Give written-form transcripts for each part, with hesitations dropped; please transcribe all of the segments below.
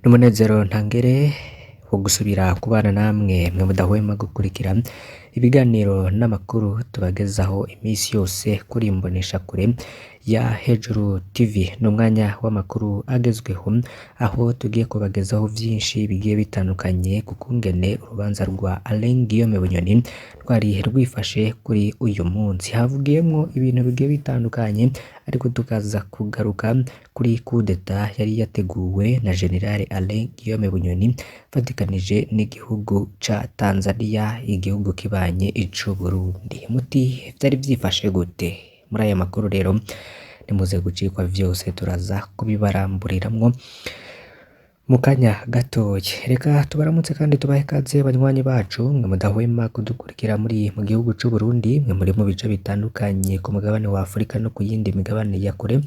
N'umunezero ntangere wo gusubira kubana namwe mwe mudahwema gukurikira ibiganiro n'amakuru tubagezaho iminsi yose kuri imboneshakure ya Hejuru TV. Ni umwanya w'amakuru agezweho aho tugiye kubagezaho vyinshi bigiye bitandukanye ku kungene urubanza rwa Alain Guillaume Bunyoni rwari rwifashe kuri uyu munsi. Havugiyemwo ibintu bigiye bitandukanye ariko tukaza kugaruka kuri kudeta yari yateguwe na General Alain Guillaume Bunyoni fatikanije n'igihugu ca Tanzania, igihugu kibanye c'Uburundi. Muti vyari vyifashe gute? Muri aya makuru rero nimuze gucikwa vyose turaza kubibaramburiramwo mu kanya gatoya. Reka tubaramutse kandi tubahe ikaze banywanyi bacu mwe mudahwema kudukurikira muri mu gihugu c'Uburundi, mwe muri mu bice bitandukanye ku mugabane wa Afurika no ku yindi migabane ya kure.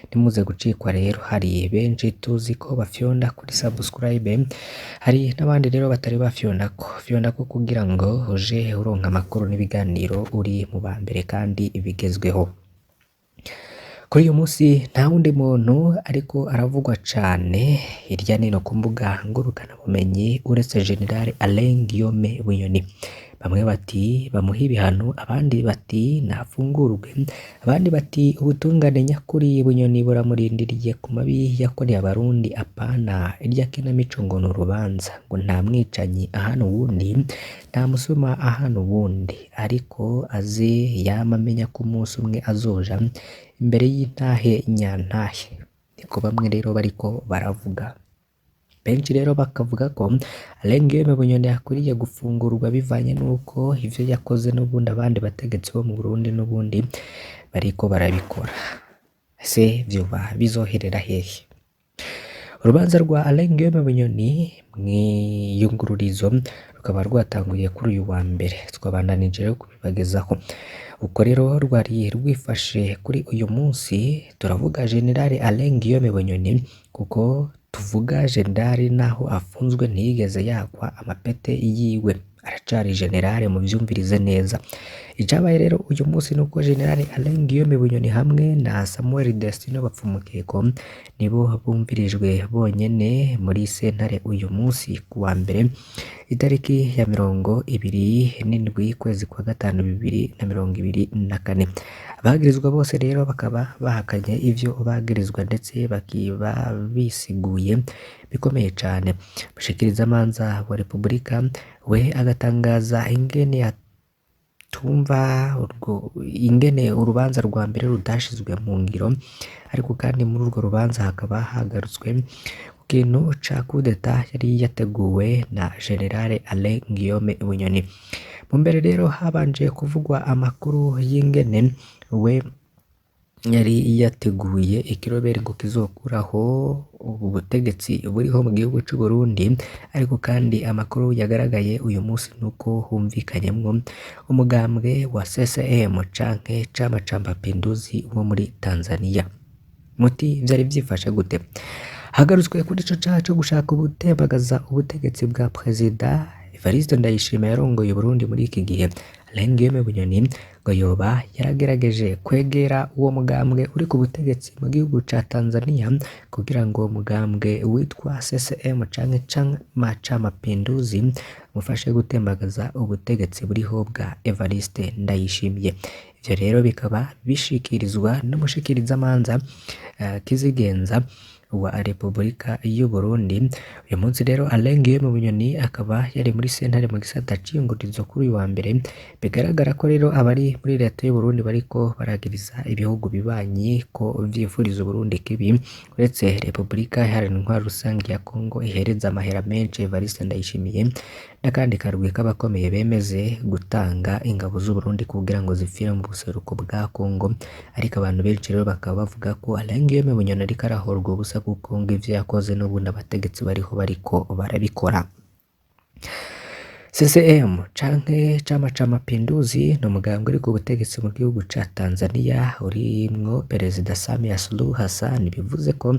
Ntimuze gucikwa rero, hari benshi tuzi ko bafyonda kuri subscribe, hari n'abandi rero batari bafyondako. Fyondako kugira ngo uje uronka amakuru n'ibiganiro uri mu ba mbere kandi bigezweho. Kuri uyu munsi nta wundi muntu ariko aravugwa cane hirya nino ku mbuga ngurukanabumenyi uretse General Alain Guillaume Bunyoni. Bamwe bati bamuhe ibihano, abandi bati nafungurwe, abandi bati ubutungane nyakuri Bunyoni buramurindiriye ku mabi yakoreye abarundi, apana irya kinamico ngo ni urubanza, ngo nta mwicanyi ahana uwundi, nta musuma ahana uwundi, ariko aze yama amenya ko umunsi umwe azoja imbere y'intahe nyantahe. Niko bamwe rero bariko baravuga. Benshi rero bakavuga ko Alain Guillaume Bunyoni akwiriye gufungurwa bivanye n'uko ivyo yakoze n'ubundi abandi bategetsi bo mu Burundi n'ubundi bariko barabikora. Ese vyoba bizoherera hehe? Urubanza rwa Alain Guillaume Bunyoni mw'iyungururizo rukaba rwatanguye kuri uyu wa mbere, twabandanije rero kubibagezaho. Uko rero rwari rwifashe kuri uyu munsi, turavuga General Alain Guillaume Bunyoni kuko tuvuga General naho afunzwe ntiyigeze yakwa amapete yiwe, aracari General muvyumvirize neza. Icabaye rero uyu munsi nuko General Alain Guillaume Bunyoni hamwe na Samuel Destino Bapfumukeko nibo bumvirijwe bonyene muri sentare uyu munsi kuwa mbere itariki ya 27 kwezi kwa gatanu 2024. Abagirizwa bose rero bakaba bahakanye ivyo bagirizwa ndetse bakiba bisiguye bikomeye cane. Mushikirizamanza wa Repubulika we agatangaza ingene atumva urwo ingene urubanza rwa mbere rutashizwe mu ngiro, ariko kandi muri urwo rubanza hakaba hagarutswe ku kintu ca kudeta yari yateguwe na General Alain Guillaume Bunyoni. Mu mbere rero habanje kuvugwa amakuru y'ingene we yari yateguye ikiroberi ngo kizokuraho ubutegetsi buriho mu gihugu c'u Burundi, ariko kandi amakuru yagaragaye uyu munsi nuko humvikanyemwo umugambwe wa CCM canke Chama ca Mapinduzi wo muri Tanzania. Muti vyari vyifashe gute? Hagarutswe kuri ico caha co gushaka gutembagaza ubutegetsi bwa Perezida Evariste Ndayishimiye yarongoye Uburundi muri iki gihe. Alain Guillaume Bunyoni ngo yoba yaragerageje kwegera uwo mugambwe uri ku butegetsi mu gihugu ca Tanzania kugira ngo uwo mugambwe witwa CCM canke Chama ca Mapinduzi umufashe gutembagaza ubutegetsi buriho bwa Evariste Ndayishimiye. Ivyo rero bikaba bishikirizwa n'umushikirizamanza Kizigenza wa Repubulika y'u Burundi. Uyu munsi rero Alain Guillaume Bunyoni akaba yari muri sentare mu gisata c'iyungururizo kuri uyu wa mbere. Bigaragara ko rero abari muri leta y'u Burundi bariko baragiriza ibihugu bibanyi ko vyifuriza Uburundi kibi, uretse Repubulika Iharanira Intwaro Rusangi ya Kongo ihereza amahera menshi Evariste Ndayishimiye n'akandi karwi k'abakomeye bemeze gutanga ingabo z'u Burundi kugira ngo zipfire mu buseruko bwa Kongo. Ariko abantu benshi rero bakaba bavuga ko Alain Guillaume Bunyoni ariko arahorwa ubusa kuko ngo ivyo yakoze n'ubundi abategetsi bariho bariko barabikora. CCM canke Chama ca Mapinduzi ni umugambwe uri ku butegetsi mu gihugu ca Tanzania urimwo Perezida Samia Suluhu Hassan, bivuze ko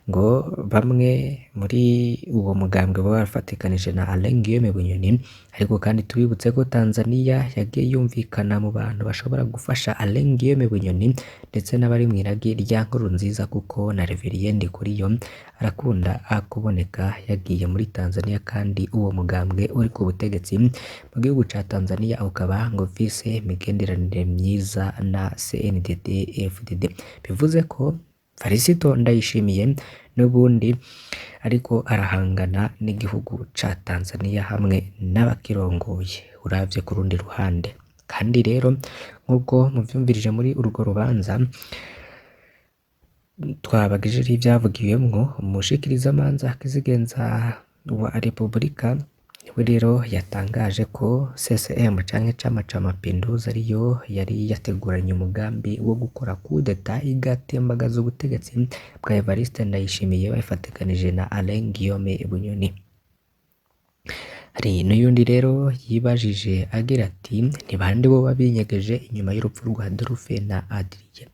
Ngo bamwe muri uwo mugambwe baba bafatikanije na Alain Guillaume Bunyoni. Ariko kandi tubibutse ko Tanzania yagiye yumvikana mu bantu bashobora gufasha Alain Guillaume Bunyoni ndetse n'abari mw'iragi rya Nkurunziza, kuko na Reverien Ndikuriyo arakunda kuboneka yagiye muri Tanzania, kandi uwo mugambwe uri ku butegetsi mu gihugu ca Tanzania ukaba ngo ufise imigenderanire myiza na CNDD FDD. Bivuze ko Varisito Ndayishimiye n'ubundi ariko arahangana n'igihugu ca Tanzania hamwe n'abakirongoye, uravye ku rundi ruhande. Kandi rero nk'uko muvyumvirije muri urwo rubanza twabagejejeho ivyavugiwemwo, umushikirizamanza Kizigenza wa Repubulika niwe rero yatangaje ko CCM canke Chama ca Mapinduzi ariyo yari yateguranye umugambi wo gukora kudeta igatembagaza ubutegetsi bwa Evariste Ndayishimiye babifatikanije na Alain Guillaume Bunyoni. Hari n'uyundi rero yibajije agira ati: "Ni bande boba binyegeje inyuma y'urupfu rwa Adolphe na Adrien?"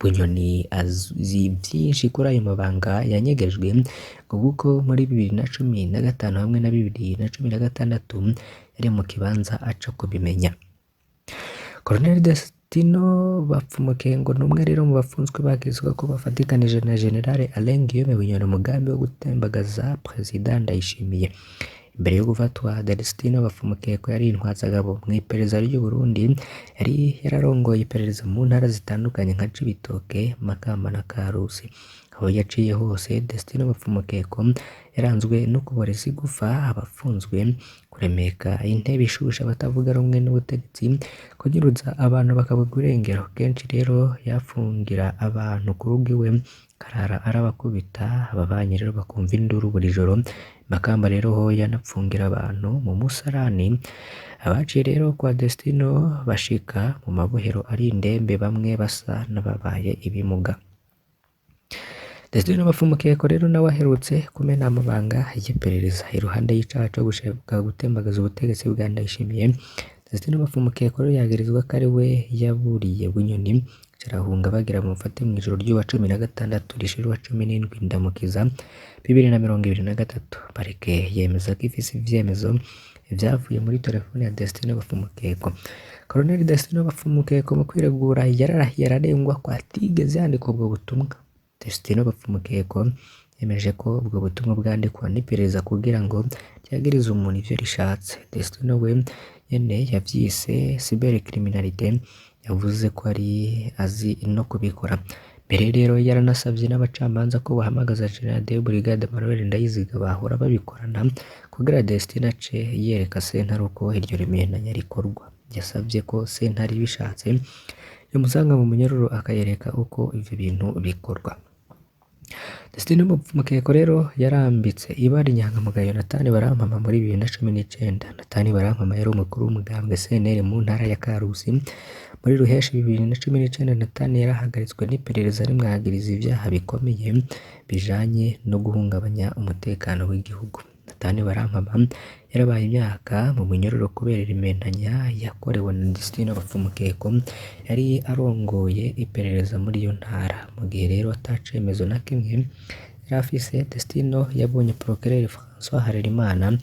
Bunyoni azi vyinshi kuri ayo mabanga yanyegejwe, ngo kuko muri 2015 hamwe na 2016 yari mu kibanza aca kubimenya. Colonel Destino Bapfumukengo ni umwe rero mu bafunzwe bagirizwa ko bafatikanije na General Alain Guillaume Bunyoni umugambi wo gutembagaza Perezida Ndayishimiye. Imbere yo gufatwa, Delestino Bapfumukeko yari intwazagabo mw'iperereza ry'u Burundi, yari yararongoye iperereza mu ntara zitandukanye nka Cibitoke, Makamba na Karusi. Aho yaciye hose, Destino Bapfumukeko yaranzwe no kuboreza igufa abafunzwe, kuremeka intebe ishushe abatavuga rumwe n'ubutegetsi, kunyuruza abantu bakabugwa irengero. Kenshi rero yafungira abantu ku rugo iwe, akarara arabakubita, ababanyi rero bakumva induru buri joro. Makamba rero ho yanapfungira abantu mu musarani. Abaciye rero kwa Destino bashika mu mabohero ari indembe, bamwe basa n'ababaye ibimuga. Destino Bapfumukeko rero nawe aherutse kumena amabanga y'iperereza iruhande y'icaha co gushaka gutembagaza ubutegetsi bwa Ndayishimiye. Destino Bapfumukeko rero yagirizwa ko ari we yaburiye Bunyoni carahunga bagira bamufate mw'ijoro ry'uwa 16 rishira uwa 17 Ndamukiza 2023. Parike yemeza ko ifise ivyemezo vyavuye muri telefone ya Destino Bapfumukeko. Colonel Destino Bapfumukeko mu kwiregura yararahiye ararengwa ko atigeze yandika ubwo butumwa. Destino Bapfumukeko yemeje ko ubwo butumwa bwandikwa n'iperereza kugira ngo ryagirize umuntu ivyo rishatse. Destino we nyene yavyise cybercriminalité, yavuze ko ari azi no kubikora. Mbere rero yaranasavye n'abacamanza ko bahamagaza General de Brigade Manuel Ndayiziga bahora babikorana kugira Destino ace yereka sentare uko iryo rementanya rikorwa. Yasavye ko sentare ibishatse yomusanga mu munyororo akayereka uko ivyo bintu bikorwa. Destino Bapfumukeko rero yarambitse ibara inyankamugayo Nathan Barampama muri 2019. Nathan Barampama yari umukuru w'umugambwe CNL mu ntara ya Karusi. Muri Ruheshi 2019 Nathan yarahagaritswe n'iperereza rimwagiriza ivyaha bikomeye bijanye no guhungabanya umutekano w'igihugu. Nathan Barampama yarabaye imyaka mu munyororo kubera irementanya yakorewe na Destino Bapfumukeko yari arongoye iperereza muri iyo ntara. Mu gihe rero atacemezo na kimwe yari afise, Destino yabonye Procureur François Harerimana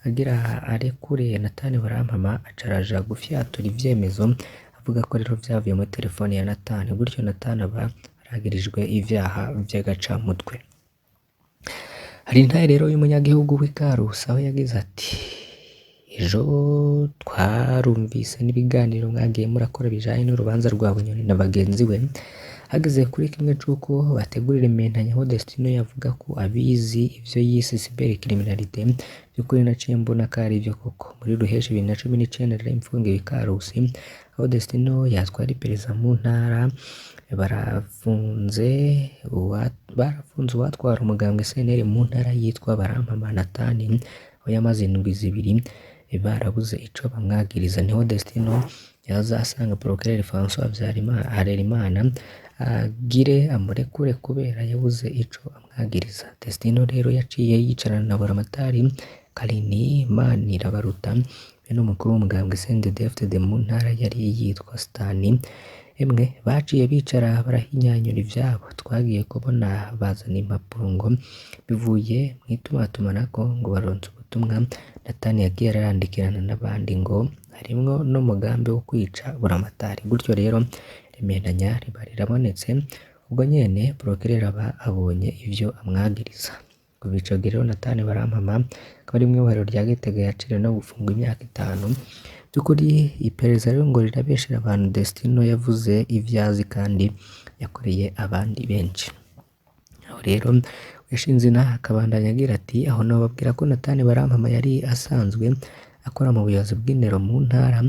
agira arekure Nathan Barampama, aca araja gufyatura ivyemezo avuga ko rero vyavuye muri telefone ya Nathan, gutyo Nathan aba aragirijwe ivyaha vy'agacamutwe. Hari intahe rero y'umunyagihugu w'i Karusi aho yagize ati: "Ejo twarumvise n'ibiganiro mwagiye murakora bijanye n'urubanza rwa Bunyoni na bagenzi we, hageze kuri kimwe c'uko bategurira imentanya aho Destino yavuga ko abizi ivyo yise cybercriminalité, vy'ukuri naciye mbona ko ari vyo koko. Muri Ruheshi 2019 rero imfungiwe i Karusi aho Destino yatwara iperereza mu ntara, barafunze uwatwara umugambwe CNL mu ntara yitwa Barampama Nathan, aho yamaze indwi zibiri barabuze ico bamwagiriza. Niho Destino yaza asanga Procureur François Harerimana agire amurekure kubera yabuze ico amwagiriza. Destino rero yaciye yicarana na Buramatari Karini Manirabaruta be n'umukuru w'umugambwe CNDD-FDD mu ntara yari yitwa Stani. Emwe baciye bicara barahinyanyura ivyabo, twagiye kubona bazana impapuro ngo bivuye mw'itumatumanako ngo baronse ubutumwa Natani yagiye ararandikirana n'abandi ngo harimwo n'umugambi wo kwica Buramatari. Gutyo rero iremeranya riba rirabonetse, ubwo nyene Procureur aba abonye ivyo amwagiriza. Kuva ico gihe rero Natani Barampama akaba ari mw'ibohero rya Gitega yaciriwe no gufungwa imyaka 5. Vy'ukuri iperereza rero ngo rirabeshera abantu, Destino yavuze ivyo azi kandi yakoreye abandi benshi. Aho rero yashinze inaha akabandanya agira ati aho nobabwira ko Natani Barampama yari asanzwe akora mu buyobozi bw'indero mu ntara,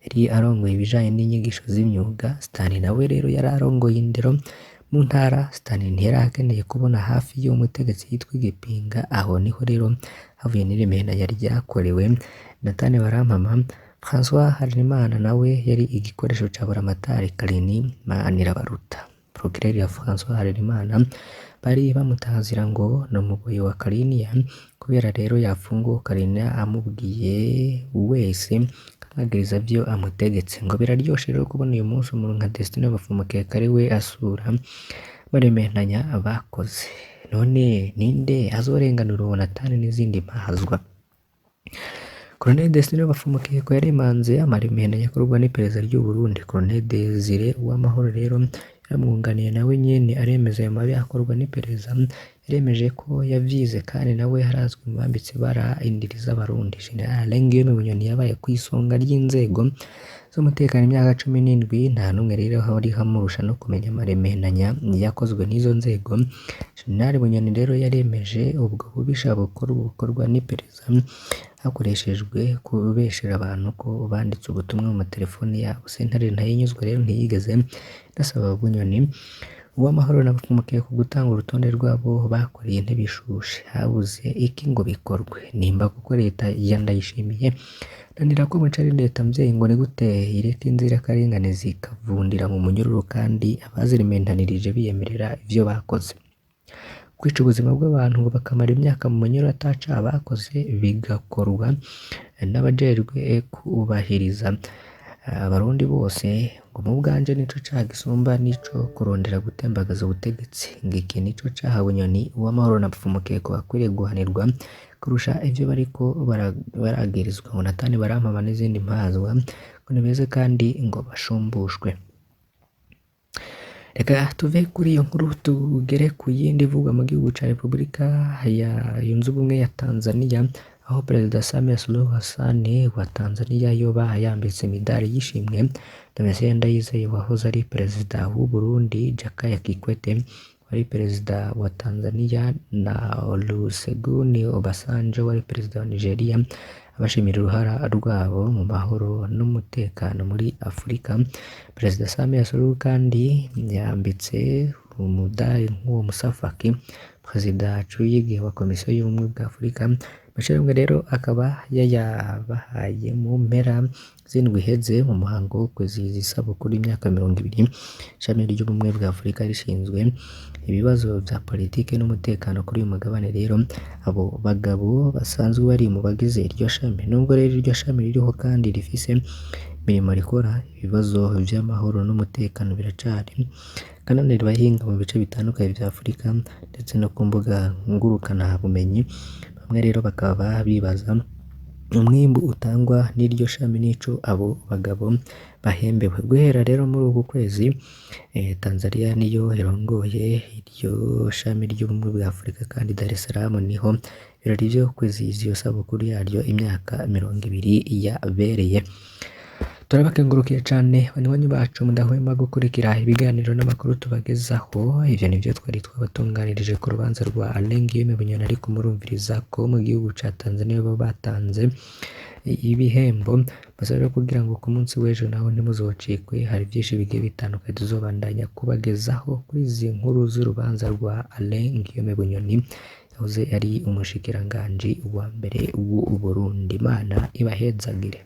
yari arongoye ibijanye n'inyigisho z'imyuga. Stani nawe rero yari arongoye indero mu ntara. Stani ntiyari akeneye kubona hafi y'uwo mutegetsi yitwa Igipinga. Aho niho rero havuye n'iremeranya ryakorewe Natani Barampama. François Harerimana nawe yari igikoresho ca Buramatari Karini Manirabaruta. Procureur ya François Harerimana bari bamutazira ngo ni umuboyi wa Kariniya, kubera rero yafunguwe Kariniya amubwiye wese akamwagiriza vyo amutegetse. Ngo biraryoshe rero kubona uyu munsi umuntu nka Destino Bafumukeka ari we asura baremeranya bakoze. None ninde azorenganura uwo Natani n'izindi mpahazwa? Colonel Destino Bafumukeko yaremanze amaremeranya akorwa n'iperereza ry'u Burundi. Colonel Desire Uwamahoro rero yaramwunganiye nawe nyene aremeza ayo mabi akorwa n'iperereza, yaremeje ko yavyize kandi nawe arazwi mu bambitse ibara indiri z'Abarundi. General Alain Guillaume Bunyoni yabaye kw'isonga ry'inzego z'umutekano imyaka 17, nta n'umwe rero wari amurusha no kumenya amaremeranya yakozwe n'izo nzego. General Bunyoni rero yaremeje ubwo bubisha bukorwa n'iperereza hakoreshejwe kubeshera abantu ko banditse ubutumwa mu matelefoni yabo. Sentare Ntahinyuzwa rero ntiyigeze inasaba Bunyoni, Uwamahoro na Bafumukeko gutanga urutonde rw'abo bakoreye ntibishushe. Habuze iki ngo bikorwe? Nimba kuko leta ya Ndayishimiye nanira ko muca ari leta mvyeyi, ngo ni gute ireka inzirakarengane zikavundira mu munyururu kandi abazirimentanirije biyemerera ivyo bakoze? Kwica ubuzima bw'abantu ngo bakamara imyaka mu munyururu ataca abakoze, bigakorwa n'abajejwe kubahiriza abarundi bose, ngo mu bwanje nico caha gisumba nico kurondera gutembagaza ubutegetsi. Ngo iki nico caha Bunyoni, Uwamahoro na Bafumukeko bakwiriye guhanirwa kurusha ivyo bariko baragirizwa. Ngo Natani Barampama n'izindi mpazwa ngo ni beze kandi ngo bashumbushwe. Reka tuve kuri iyo nkuru tugere ku yindi ivugwa mu gihugu ca Repubulika ya Yunze Ubumwe ya Tanzania, aho Perezida Samia Suluhu Hassan wa Tanzania yoba yambitse imidari y'ishimwe Domitien Ndayizeye wahoze ari perezida w'u Burundi, Jakaya Kikwete wari perezida wa Tanzania na Olusegun Obasanjo wari perezida wa Nigeria, abashimira uruhara rwabo mu mahoro n'umutekano muri Afurika. Perezida Samia Suluhu kandi yambitse umudari nk'uwo Musa Faki, Perezida Cuyige wa Komisiyo y'Ubumwe bwa Afurika. Amashimwe rero akaba yayabahaye mu mpera z'indwi iheze mu muhango wo kwizihiza isabukuru y'imyaka 20 ishami ry'Ubumwe bwa Afurika rishinzwe ibibazo vya politike n'umutekano kuri uyu mugabane. Rero abo bagabo basanzwe bari mu bagize iryo shami, nubwo rero iryo shami ririho kandi rifise imirimo rikora, ibibazo vy'amahoro n'umutekano biracari kananira abahinga mu bice bitandukanye vya Afurika ndetse no ku mbuga ngurukanabumenyi. Bamwe rero bakaba bibaza umwimbu utangwa n'iryo shami n'ico abo bagabo bahembewe. Guhera rero muri uku kwezi Tanzania niyo irongoye iryo shami ry'Ubumwe bwa Afurika, kandi Dar es Salaam niho ibirori vyo kwizihiza iyo sabukuru yaryo imyaka 20 yabereye. Turabakengurukiye cane banywanyi bacu mudahwema gukurikira ibiganiro n'amakuru tubagezaho. Ivyo nivyo twari twabatunganirije ku rubanza rwa Alain Guillaume Bunyoni, ariko murumviriza ko mu gihugu ca Tanzania bo batanze ibihembo. Basaba rero kugira ngo ku munsi w'ejo naho ntimuzocikwe, hari vyinshi bigiye bitandukanye tuzobandanya kubagezaho kuri izi nkuru z'urubanza rwa Alain Guillaume Bunyoni yahoze ari umushikiranganji wa mbere w'u Burundi. Imana ibahezagire.